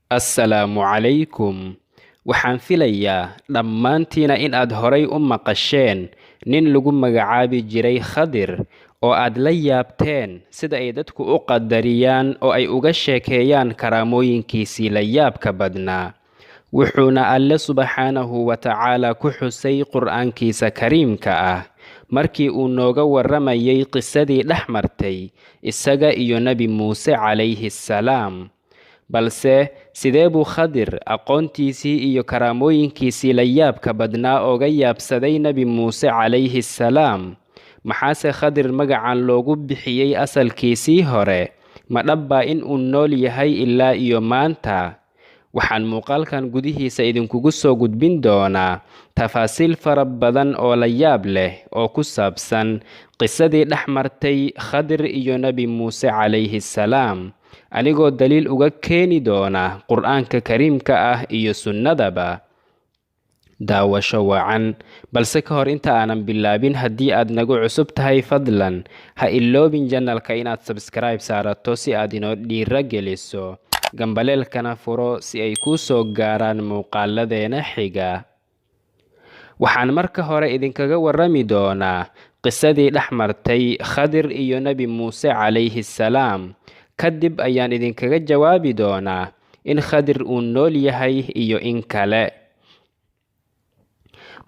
Assalaamu calaykum. Waxaan filayaa dhammaantiina in aad horay u maqasheen nin lagu magacaabi jiray Khadir, oo aad la yaabteen sida ay dadku u qadariyaan oo ay uga sheekeeyaan karaamooyinkiisii la yaabka badnaa. Wuxuuna Alle subxaanahu wa tacaala ku xusay Qur'aankiisa kariimka ah markii uu nooga warramayay qisadii dhex martay isaga iyo Nebi Muuse calayhi salaam. Balse sidee buu Khadir aqoontiisii iyo karaamooyinkiisii la yaabka badnaa oga yaabsaday Nebi Muuse calayhi salaam? Maxaase Khadir magacan loogu bixiyey asalkiisii hore? Ma dhabbaa in uu nool yahay ilaa iyo maanta? Waxaan muuqaalkan gudihiisa idinkugu soo gudbin doonaa tafaasiil fara badan oo la yaab leh oo ku saabsan qisadii dhex martay Khadir iyo Nebi Muuse calayhi salaam, anigoo daliil uga keeni doona Qur'aanka kariimka ah iyo sunnadaba. Daawasho wacan. Balse ka hor inta aanan bilaabin, haddii aad nagu cusub tahay, fadlan ha iloobin channelka inaad subscribe saarato si aad inoo dhiira geliso, gambaleelkana furo si ay kuu soo gaaraan muuqaaladeena xiga. Waxaan marka hore idinkaga warrami doonaa qisadii dhex martay Khadir iyo Nebi Muuse calayhi salaam. Kadib ayaan idinkaga jawaabi doonaa in Khadir uu nool yahay iyo in kale.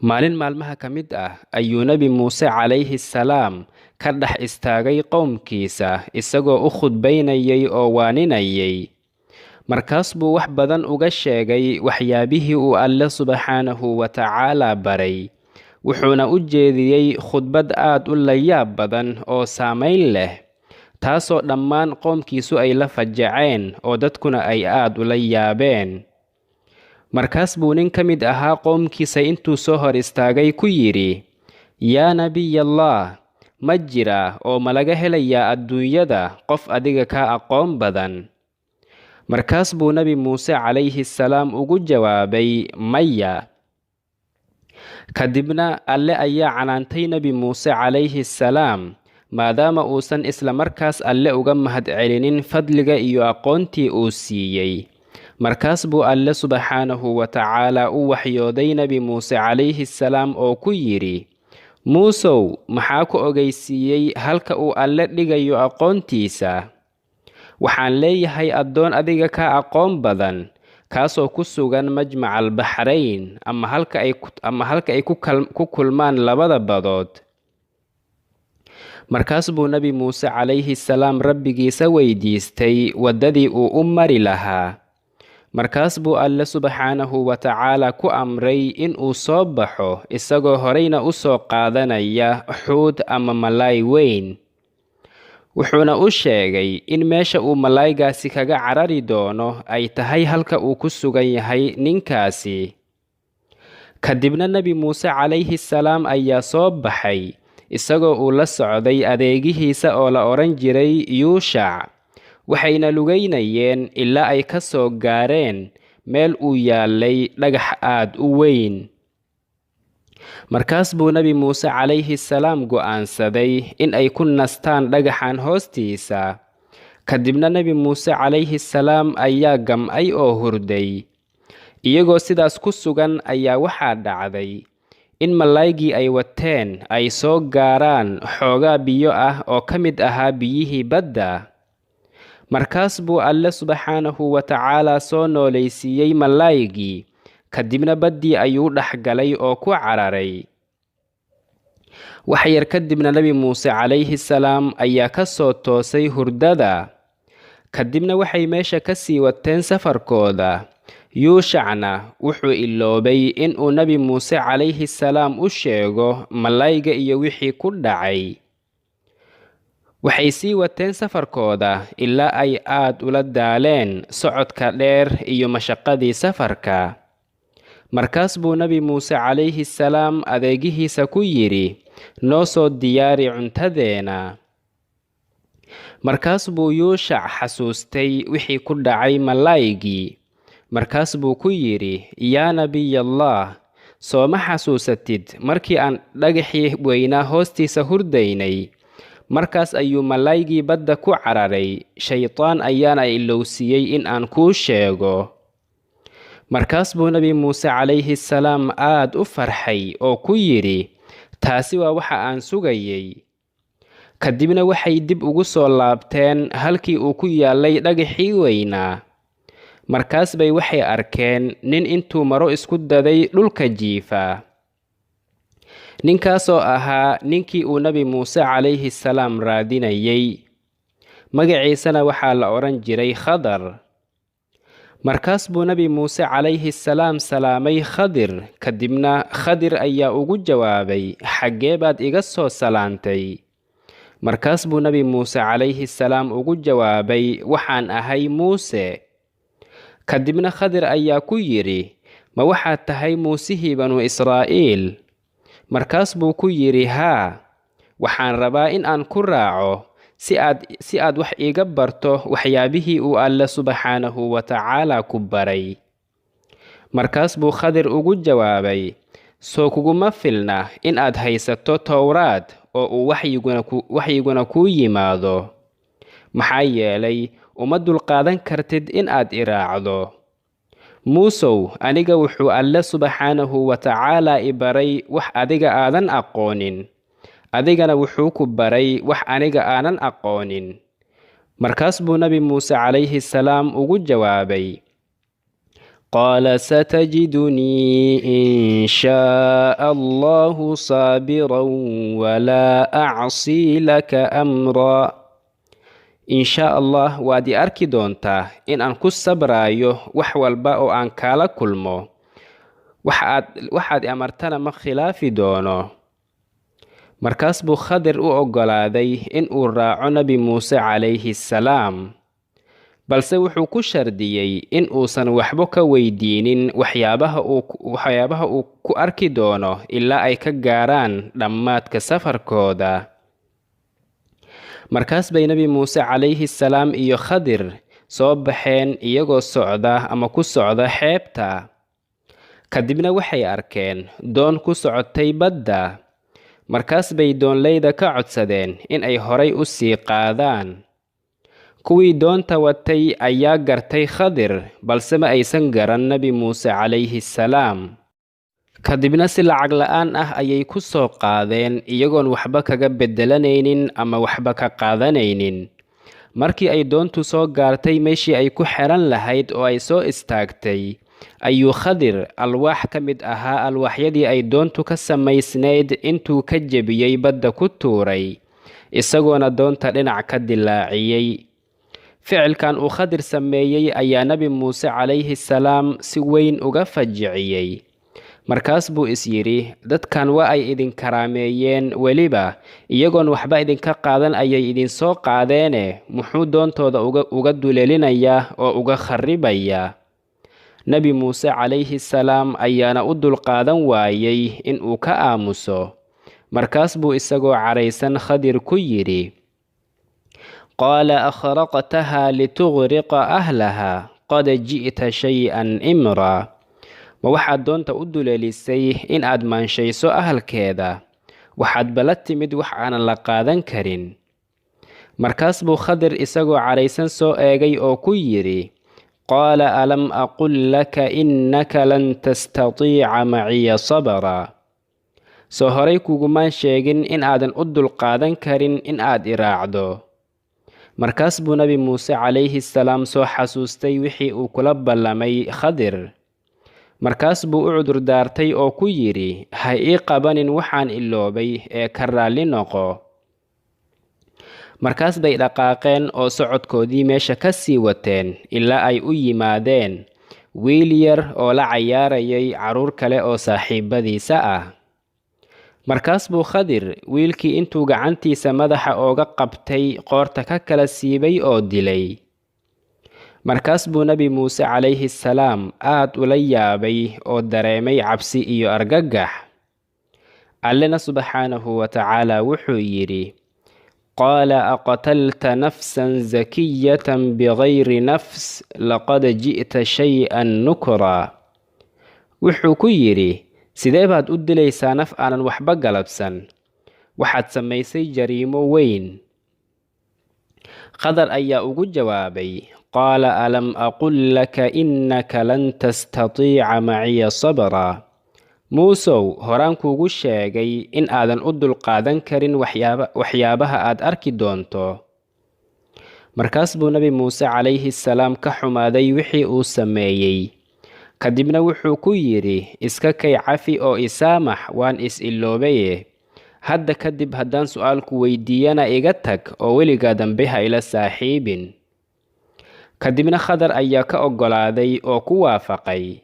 Maalin maalmaha ka mid ah ayuu Nebi Muuse calayhi salaam ka dhex istaagay qowmkiisa isagoo u khudbaynayay oo waaninayay. Markaas buu wax badan uga sheegay waxyaabihii uu Alle subxaanahu wa tacaala baray, wuxuuna u jeediyey khudbad aad u layaab badan oo saamayn leh, taasoo dhammaan qoomkiisu ay la fajaceen oo dadkuna ay aad ula yaabeen. Markaas buu nin ka mid ahaa qoomkiisa intuu soo hor istaagay ku yidhi: "Yaa nebiyallah, ma jiraa oo ma laga helayaa adduunyada qof adiga kaa aqoon badan?" Markaas buu Nebi Muuse calayhi salaam ugu jawaabay: "Maya." Kadibna Alle ayaa canaantay Nebi Muuse calayhi salaam, maadaama uusan isla markaas Alle uga mahadcelinin fadliga iyo aqoontii uu siiyey. Markaas buu Alle subxaanahu wa tacaala u waxyooday Nebi Muuse calayhi salaam oo ku yidhi: "Muusow, maxaa ku ogeysiiyey halka uu Alle dhigayo aqoontiisa? Waxaan leeyahay addoon adiga kaa aqoon badan, kaasoo ku sugan Majmaca Albaxrayn, ama halka ay ku kulmaan labada badood." Markaas buu Nebi Muuse calayhi salaam rabbigiisa weydiistay waddadii uu u mari lahaa. Markaas buu Alle subxaanahu wa tacaala ku amray in uu soo baxo isagoo horeyna u soo qaadanaya xuud ama malaay weyn, wuxuuna u sheegay in meesha uu malaaygaasi kaga carari doono ay tahay halka uu ku sugan yahay ninkaasi. Kadibna Nebi Muuse calayhi salaam ayaa soo baxay isagoo uu la socday adeegihiisa oo la odhan jiray Yuushac, waxayna lugeynayeen ilaa ay ka soo gaareen meel uu yaalay dhagax aad u weyn. Markaas buu Nebi Muuse calayhi salaam go'aansaday in ay ku nastaan dhagaxan hoostiisa. Kadibna Nebi Muuse calayhi salaam ayaa gam'ay oo hurday. Iyagoo sidaas ku sugan ayaa waxaa dhacday in malaaygii ay wateen ay soo gaaraan xoogaa biyo ah oo ka mid ahaa biyihii badda. Markaas buu Alle subxaanahu wa tacaala soo noolaysiiyey malaaygii, kadibna baddii ayuu dhex galay oo ku cararay. Wax yar kadibna Nebi Muuse calayhi salaam ayaa ka soo toosay hurdada. Kadibna waxay meesha ka sii wateen safarkooda. Yuushacna wuxuu iloobay in uu Nebi Muuse calayhi salaam u sheego malaayga iyo wixii ku dhacay. Waxay sii wateen safarkooda ilaa ay aad ula daaleen socodka dheer iyo mashaqadii safarka. Markaas buu Nebi Muuse calayhi salaam adeegihiisa ku yidhi: "Noo soo diyaari cuntadeena." Markaas buu Yuushac xasuustay wixii ku dhacay malaaygii. Markaas buu ku yidhi: "Yaa nebiyallah, sooma xasuusatid markii aan dhagaxii weynaa hoostiisa hurdaynay? Markaas ayuu malaaygii badda ku cararay, shaytaan ayaana ilowsiiyey in aan kuu sheego." Markaas buu Nebi Muuse calayhi salaam aad u farxay oo ku yidhi, taasi waa waxa aan sugayay. Kadibna waxay dib ugu soo laabteen halkii uu ku yaallay dhagaxii weynaa. Markaas bay waxay arkeen nin intuu maro isku daday dhulka jiifa, ninkaasoo ahaa ninkii uu Nebi Muuse calayhi salaam raadinayay. Magaciisana waxaa la odhan jiray Khadar. Markaas buu Nebi Muuse calayhi salaam salaamay Khadir, kadibna Khadir ayaa ugu jawaabay, xaggee baad iga soo salaantay? Markaas buu Nebi Muuse calayhi salaam ugu jawaabay, waxaan ahay Muuse. Kadibna Khadir ayaa ku yidhi, ma waxaad tahay Muusihii banu Israa'iil? Markaas buu ku yidhi, haa, waxaan rabaa in aan ku raaco si aad wax iiga barto waxyaabihii uu Alle subxaanahu wa tacaala ku baray. Markaas buu Khadir ugu jawaabay, soo kuguma filna in aad haysato Towraad oo uu waxyiguna kuu yimaado? Maxaa yeelay uma dulqaadan kartid in aad i raacdo. Muusow, aniga wuxuu Alle subxaanahu wa tacaala i baray wax adiga aadan aqoonin, adigana wuxuu ku baray wax aniga aanan aqoonin. Markaas buu Nebi Muuse calayhi salaam ugu jawaabay, qaala satajidunii in shaa Allahu saabiran walaa acsii laka amraa. Inshaa Allah waad i arki doontaa in aan ku sabraayo wax walba oo aan kaala kulmo, waxaad i amartana ma khilaafi doono. Markaas buu Khadir u oggolaaday in uu raaco Nebi Muuse calayhi salaam, balse wuxuu ku shardiyey in uusan waxba ka weydiinin waxyaabaha uu ku arki doono ilaa ay ka gaaraan dhammaadka safarkooda. Markaas bay Nebi Muuse calayhi salaam iyo Khadir soo baxeen iyagoo socda ama ku socda xeebta. Kadibna waxay arkeen doon ku socotay badda. Markaas bay doonleyda ka codsadeen in ay horay u sii qaadaan. Kuwii doonta watay ayaa gartay Khadir, balse ma aysan garan Nebi Muuse calayhi salaam. Kadibna si lacag la'aan ah ayay ku soo qaadeen iyagoon waxba kaga beddelanaynin ama waxba ka qaadanaynin. Markii ay doontu soo gaartay meeshii ay ku xeran lahayd oo ay soo istaagtay, ayuu Khadir alwaax ka mid ahaa alwaaxyadii ay doontu ka samaysnayd intuu ka jebiyey badda ku tuuray, isagoona doonta dhinac ka dilaaciyey. Ficilkan uu Khadir sameeyey ayaa Nebi Muuse calayhi salaam si weyn uga fajiciyey. Markaas buu is yidhi, dadkan waa ay idin karaameeyeen, weliba iyagoon waxba idinka qaadan ayay idinsoo qaadeene, muxuu doontooda uga duleelinayaa oo uga kharribayaa? Nebi Muuse calayhi salaam ayaana u dulqaadan waayey in uu ka aamuso. Markaas buu isagoo caraysan Khadir ku yidhi, qaala akhraqtahaa litughriqa ahlahaa qad ji'ta shay-an imraa. Ma waxaad doonta u duleelisay in aad maanshayso ahalkeeda? Waxaad bala timid wax aanan la qaadan karin. Markaas buu Khadir isagoo caraysan soo eegay oo ku yidhi, qaala alam aqul laka innaka lan tastatiica maciya sabraa. Soo horay kugumaan sheegin in aadan u dulqaadan karin in aad i raacdo. Markaas buu Nebi Muuse calayhi salaam soo xasuustay wixii uu kula ballamay Khadir. Markaas buu u cudur daartay oo ku yidhi, ha ii qabanin waxaan iloobay ee ka raalli noqo. Markaas bay dhaqaaqeen oo socodkoodii meesha ka sii wateen ilaa ay u yimaadeen wiil yar oo la cayaarayay carruur kale oo saaxiibadiisa ah. Markaas buu Khadir wiilkii intuu gacantiisa madaxa ooga qabtay qoorta ka kala siibay oo dilay. Markaas buu Nebi Muuse calayhi salaam aad ula yaabay oo dareemay cabsi iyo argagax. Allena subxaanahu wa tacaala wuxuu yidhi, qaala aqatalta nafsan zakiyatan bigayri nafs laqad ji'ta shay-an nukraa. Wuxuu ku yidhi, sidee baad u dilaysaa naf aanan waxba galabsan? Waxaad samaysay jariimo weyn. Khadar ayaa ugu jawaabay, Qaala alam aqul laka innaka lan tastatiica maciya sabra. Muusow, horaan kuugu sheegay in aadan u dulqaadan karin waxyaabaha aad arki doonto. Markaas buu Nebi Muuse calayhi salaam ka xumaaday wixii uu sameeyey. Kadibna wuxuu ku yidhi, iska kay cafi oo isaamax, waan is iloobaye. Hadda kadib haddaan su'aalku weydiiyana iga tag oo weligaa dambe ha ila saaxiibin. Kadibna Khadar ayaa ka oggolaaday oo ku waafaqay.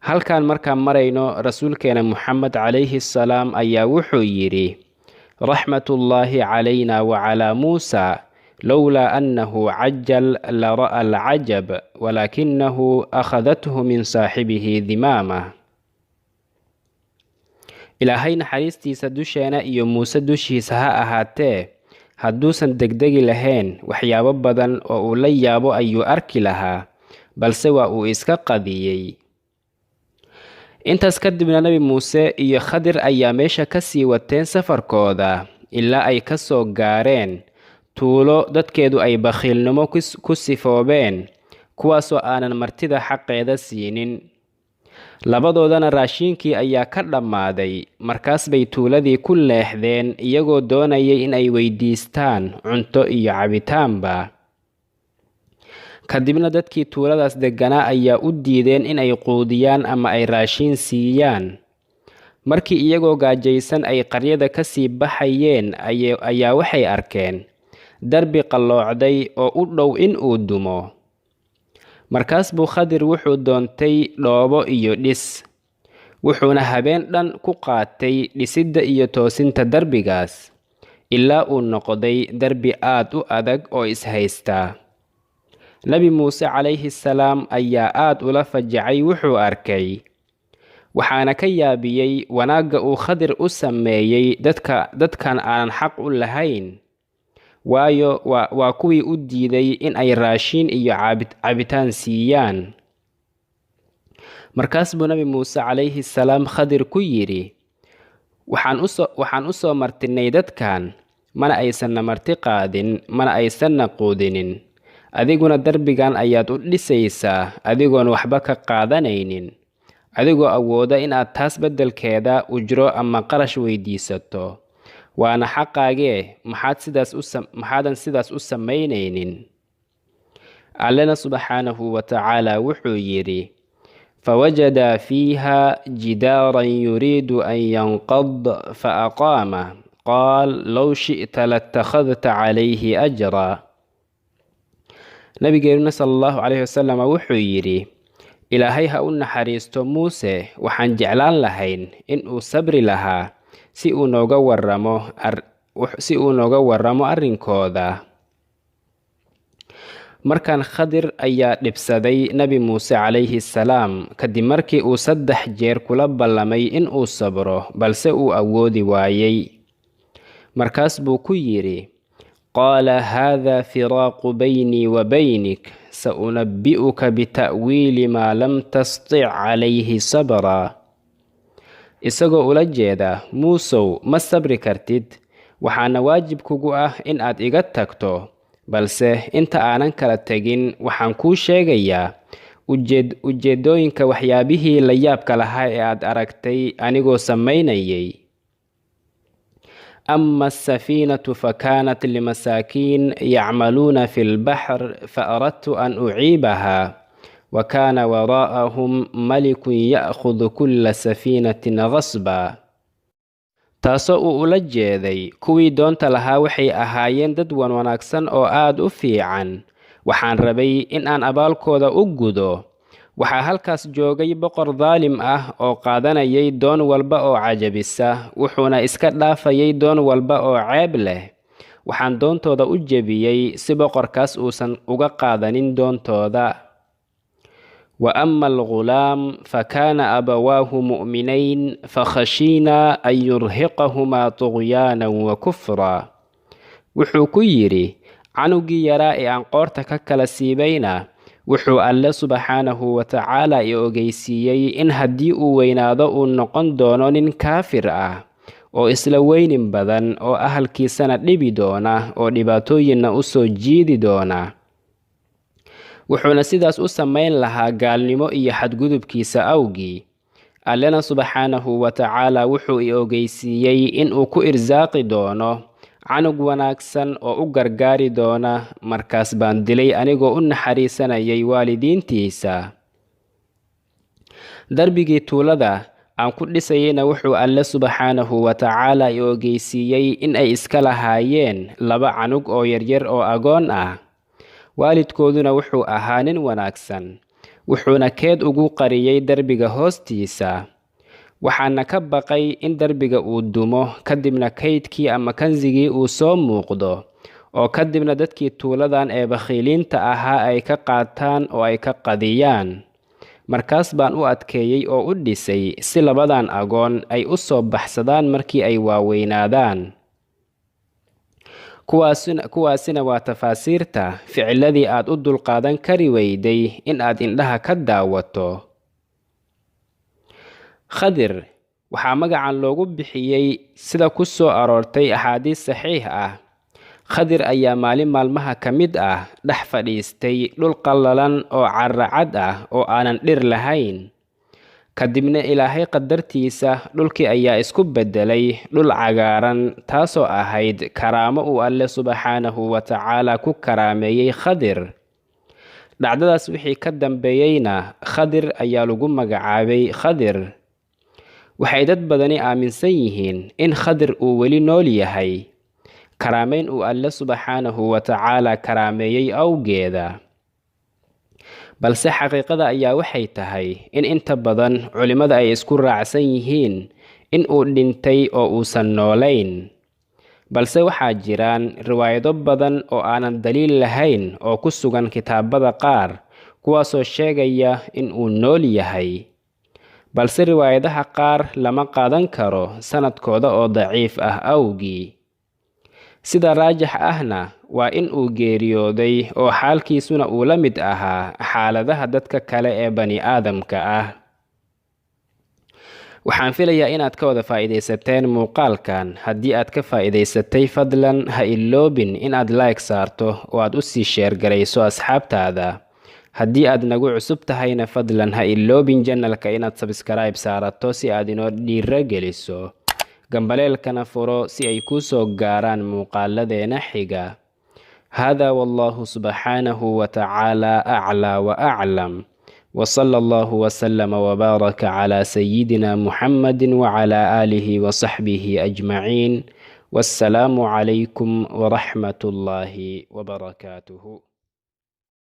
Halkaan markaan marayno, rasuulkeena Muxamed calayhi salaam ayaa wuxuu yidhi, raxmatullaahi calayna wa calaa Muusa, lowlaa annahu cajal la ra'a alcajab, walaakinahu akhadathu min saaxibihi dimaama. Ilaahay naxariistiisa dusheena iyo Muuse dushiisa ha ahaatee, hadduusan degdegi lahayn waxyaabo badan oo uu la yaabo ayuu arki lahaa, balse waa uu iska qadiyey. Intaas kadibna Nebi Muuse iyo Khadir ayaa meesha ka sii wateen safarkooda ilaa ay ka soo gaareen tuulo dadkeedu ay bakhiilnimo ku sifoobeen, kuwaasoo aanan martida xaqeeda siinin. Labadoodana raashinkii ayaa ka dhammaaday. Markaas bay tuuladii ku leexdeen iyagoo doonayay in ay weydiistaan cunto iyo cabitaanba. Kadibna dadkii tuuladaas degganaa ayaa u diideen in ay quudiyaan ama ay raashin siiyaan. Markii iyagoo gaajaysan ay qaryada ka sii baxayeen ayaa waxay arkeen darbi qalloocday oo u dhow in uu dumo. Markaas buu Khadir wuxuu doontay dhoobo iyo dhis, wuxuuna habeen dhan ku qaatay dhisidda iyo toosinta darbigaas, ilaa uu noqday darbi aad u adag oo is-haysta. Nebi Muuse calayhi salaam ayaa aad ula fajacay wuxuu arkay, waxaana ka yaabiyey wanaagga uu Khadir u sameeyey dadkan aanan xaq u lahayn, waayo waa kuwii u diiday in ay raashin iyo cabitaan siiyaan. Markaas buu Nebi Muuse calayhi salaam Khadir ku yidhi, waxaan u soo martinay dadkan, mana aysanna marti qaadin, mana aysanna quudinin. Adiguna darbigan ayaad u dhisaysaa adigoon waxba ka qaadanaynin, adigoo awooda in aad taas beddelkeeda ujro ama qarash weydiisato. Waana xaqaagee, maxaadan sidaas u samaynaynin? Allena subxaanahu wa tacaala wuxuu yidhi, fawajadaa fiiha jidaaran yuriidu an yanqad fa aqaama, qaal low shi'ta latakhadta calayhi ajra. Nabigeenuna sala allahu calayhi wasalam wuxuu yidhi, Ilaahay ha u naxariisto Muuse, waxaan jeclaan lahayn in uu sabri lahaa si uu nooga warramo arrinkooda. Markaan Khadir ayaa dhibsaday Nebi Muuse calayhi salaam kadib markii uu 3 jeer kula ballamay in uu sabro, balse uu awoodi waayey. Markaas buu ku yidhi, qaala haadha firaaqu baynii wa baynik, sa'unabbi'uka bita'wiili maa lam tastic calayhi sabra. Isagoo ula jeeda, Muusow, ma sabri kartid, waxaana waajib kugu ah in aad iga tagto, balse inta aanan kala tegin waxaan kuu sheegayaa ujeedooyinka waxyaabihii la yaabka lahaa ee aad aragtay anigoo samaynayay. Ama asafiinatu fakaanat limasaakiin yacmaluuna fi lbaxr faaradtu an uciibaha wa kaana waraa'ahum malikun ya'khudu kulla safiinatin qasba. Taasoo uu ula jeeday kuwii doonta lahaa waxay ahaayeen dad wanwanaagsan oo aad u fiican. Waxaan rabay in aan abaalkooda u gudo. Waxaa halkaas joogay boqor daalim ah oo qaadanayay doon walba oo cajabisa, wuxuuna iska dhaafayay doon walba oo ceeb leh. Waxaan doontooda u jebiyey si boqorkaas uusan uga qaadanin doontooda. Wa ama alghulaam fakaana abawaahu mu'minayn fakhashiinaa an yurhiqahumaa tugyaanan wa kufraa. Wuxuu ku yidhi, canugii yaraa ee aan qoorta ka kala siibayna wuxuu Alle subxaanahu wa tacaala i ogeysiiyey in haddii uu weynaado uu noqon doono nin kaafir ah oo isla weynin badan oo ahalkiisana dhibi doona oo dhibaatooyinna u soo jiidi doona. Wuxuuna sidaas u samayn lahaa gaalnimo iyo xadgudubkiisa awgii. Allena subxaanahu wa tacaala wuxuu i ogeysiiyey inuu ku irsaaqi doono canug wanaagsan oo u gargaari doona. Markaas baan dilay anigoo u naxariisanayay waalidiintiisa. Darbigii tuulada aan ku dhisayeyna wuxuu Alle subxaanahu wa tacaala i ogeysiiyey in ay iska lahaayeen 2 canug oo yaryar oo agoon ah. Waalidkooduna wuxuu ahaa nin wanaagsan, wuxuuna keed ugu qariyey darbiga hoostiisa. Waxaana ka baqay in darbiga uu dumo, kadibna kaydkii ama kansigii uu soo muuqdo, oo kadibna dadkii tuuladan ee bakhiiliinta ahaa ay ka qaataan oo ay ka qadiyaan. Markaas baan u adkeeyey oo u dhisay si labadan agoon ay u soo baxsadaan markii ay waaweynaadaan. Kuwaasina waa tafaasiirta ficiladii aad u dulqaadan kari weyday in aad indhaha ka daawato. Khadir waxaa magacan loogu bixiyey sida ku soo aroortay axaadiis saxiix ah. Khadir ayaa maalin maalmaha ka mid ah dhex fadhiistay dhul qallalan oo carracad ah oo aanan dhir lahayn. Kadibna Ilaahay qadartiisa dhulkii ayaa isku beddelay dhul cagaaran, taasoo ahayd karaamo uu Alle subxaanahu wa tacaala ku karaameeyey Khadir. Dhacdadaas wixii ka dambeeyeyna Khadir ayaa lagu magacaabay Khadir. Waxay dad badani aaminsan yihiin in Khadir uu weli nool yahay, karaameyn uu Alle subxaanahu wa tacaala karaameeyey awgeeda. Balse xaqiiqada ayaa waxay tahay in inta badan culimmada ay isku raacsan yihiin in uu dhintay oo uusan noolayn. Balse waxaa jiraan riwaayado badan oo aanan daliil lahayn oo ku sugan kitaabada qaar, kuwaasoo sheegaya in uu nool yahay. Balse riwaayadaha qaar lama qaadan karo sanadkooda oo daciif ah awgii. Sida raajax ahna waa in uu geeriyooday oo xaalkiisuna uu la mid ahaa xaaladaha dadka kale ee bani aadamka ah. Waxaan filayaa inaad ka wada faa'iidaysateen muuqaalkan. Haddii aad ka faa'iidaysatay, fadlan ha iloobin inaad like saarto oo aad u sii share garayso asxaabtaada. Haddii aad nagu cusub tahayna, fadlan ha iloobin channelka inaad subscribe saarato si aad inoo dhiiro geliso. Gambaleelkana furo si ay kuu soo gaaraan muuqaaladeena xiga. Hada wallahu subxaanahu wa tacaala aclaa wa aclam. وصلى الله وسلم وبارك على سيدنا محمد وعلى آله وصحبه أجمعين، والسلام عليكم ورحمة الله وبركاته.